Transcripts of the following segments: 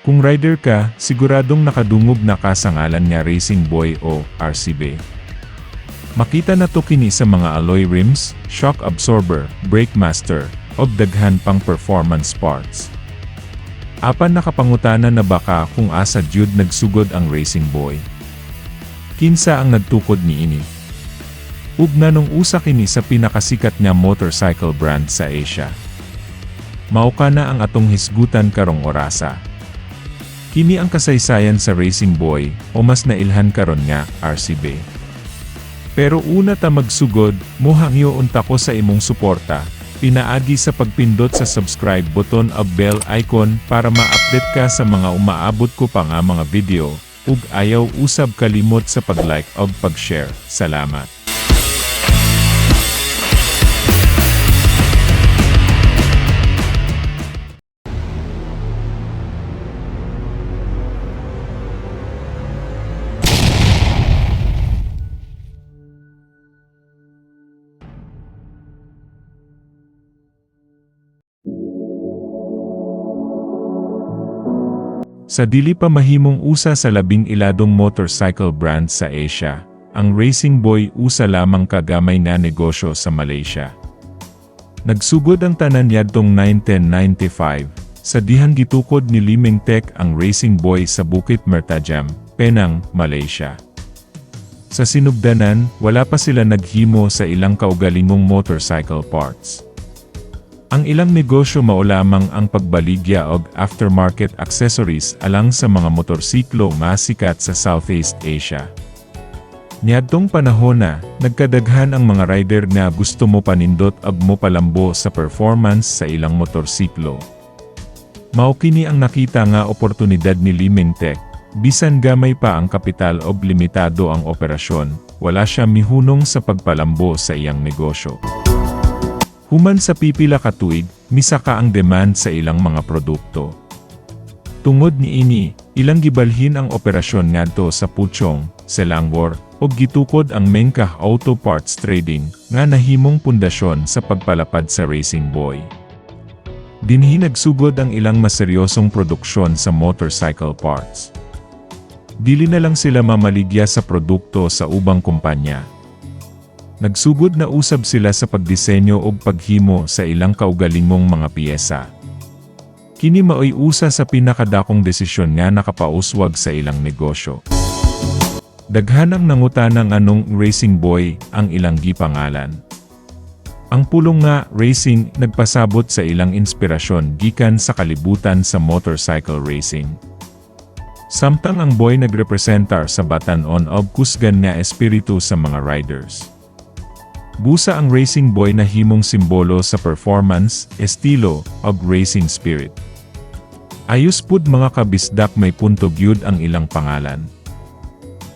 Kung rider ka, siguradong nakadungog na ka sa ngalan nga Racing Boy o RCB. Makita nato kini sa mga alloy rims, shock absorber, brake master, ug daghan pang performance parts. Apan nakapangutana na ba ka kung asa jud nagsugod ang Racing Boy? Kinsa ang nagtukod niini? Ug nganong usa kini sa pinakasikat nga motorcycle brand sa Asia? Mao kana ang atong hisgutan karong orasa. Kini ang kasaysayan sa Racing Boy o mas nailhan karon nga RCB. Pero una ta magsugod, muhangyo unta ko sa imong suporta, pinaagi sa pagpindot sa subscribe button ug bell icon para ma-update ka sa mga umaabot ko pa nga mga video, ug ayaw usab kalimot sa pag-like ug pag-share. Salamat. Sa dili pa mahimong usa sa labing iladong motorcycle brand sa Asia, ang Racing Boy usa lamang ka gamay nga negosyo sa Malaysia. Nagsugod ang tanan yadtong 1995, sa dihang gitukod ni Lee Meng Teck ang Racing Boy sa Bukit Mertajam, Penang, Malaysia. Sa sinugdanan, wala pa sila naghimo sa ilang kaugalingong motorcycle parts. Ang ilang negosyo mao lamang ang pagbaligya og aftermarket accessories alang sa mga motorsiklo nga sikat sa Southeast Asia. Niadtong panahona, nagkadaghan ang mga rider nga gusto mo panindot ug mo palambo sa performance sa ilang motorsiklo. Mao kini ang nakita nga oportunidad ni Lee Meng Teck. Bisan gamay pa ang kapital og limitado ang operasyon, wala siya mihunong sa pagpalambo sa iyang negosyo. Human sa pipila ka tuig, misaka ang demand sa ilang mga produkto. Tungod niini, ilang gibalhin ang operasyon ngadto sa Puchong, Selangor, ug gitukod ang Mengkah Auto Parts Trading, nga nahimong pundasyon sa pagpalapad sa Racing Boy. Dinhi nagsugod ang ilang maseryosong produksyon sa motorcycle parts. Dili na lang sila mamaligya sa produkto sa ubang kumpanya. Nagsugod na usab sila sa pagdisenyo ug paghimo sa ilang kaugalingong mga piyesa. Kini maoy usa sa pinakadakong desisyon nga nakapauswag sa ilang negosyo. Daghan ang nangutana nganong Racing Boy ang ilang gipangalan. Ang pulong nga racing nagpasabot sa ilang inspirasyon gikan sa kalibutan sa motorcycle racing. Samtang ang boy nagrepresentar sa batan-on og kusgan nga espiritu sa mga riders. Busa ang Racing Boy nahimong simbolo sa performance, estilo, ug racing spirit. Ayos pud, mga kabisdak, may punto gyud ang ilang pangalan.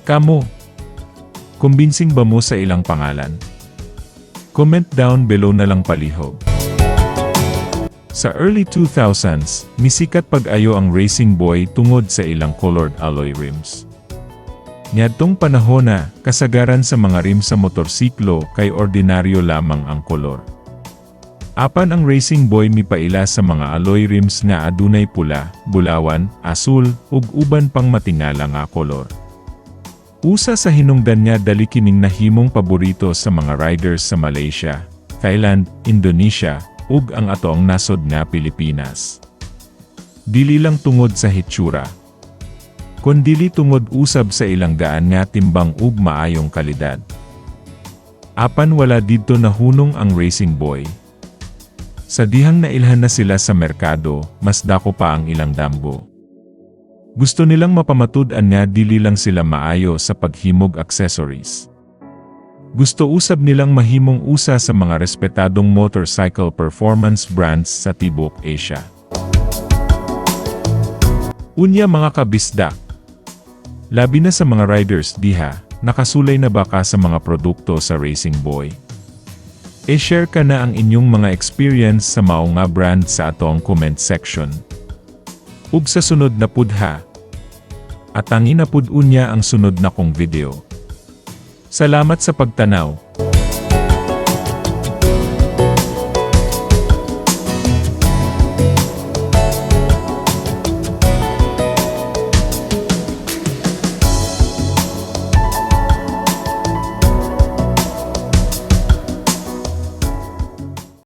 Kamo, convincing ba mo sa ilang pangalan? Comment down below na lang palihog. Sa early 2000s, misikat pag-ayo ang Racing Boy tungod sa ilang colored alloy rims. Niadtong panahona, kasagaran sa mga rim sa motorsiklo kay ordinaryo lamang ang kolor. Apan ang Racing Boy mipaila sa mga alloy rims nga adunay pula, bulawan, asul, ug uban pang matingala nga kolor. Usa sa hinungdan nga dali kining nahimong paborito sa mga riders sa Malaysia, Thailand, Indonesia, ug ang atoang nasod nga Pilipinas. Dili lang tungod sa hitsura, kundili tungod usab sa ilang gaan nga timbang ug maayong kalidad. Apan wala didto nahunong ang Racing Boy. Sa dihang nailhan na sila sa merkado, mas dako pa ang ilang damgo. Gusto nilang mapamatud-an nga dili lang sila maayo sa paghimog accessories. Gusto usab nilang mahimong usa sa mga respetadong motorcycle performance brands sa tibuok Asia. Unya, mga kabisdak, labi na sa mga riders diha, nakasulay na ba ka sa mga produkto sa Racing Boy? E-share ka na ang inyong mga experience sa mao nga brand sa atong comment section. Ug sa sunod na pud ha. Atangi na pud unya ang sunod na kong video. Salamat sa pagtanaw.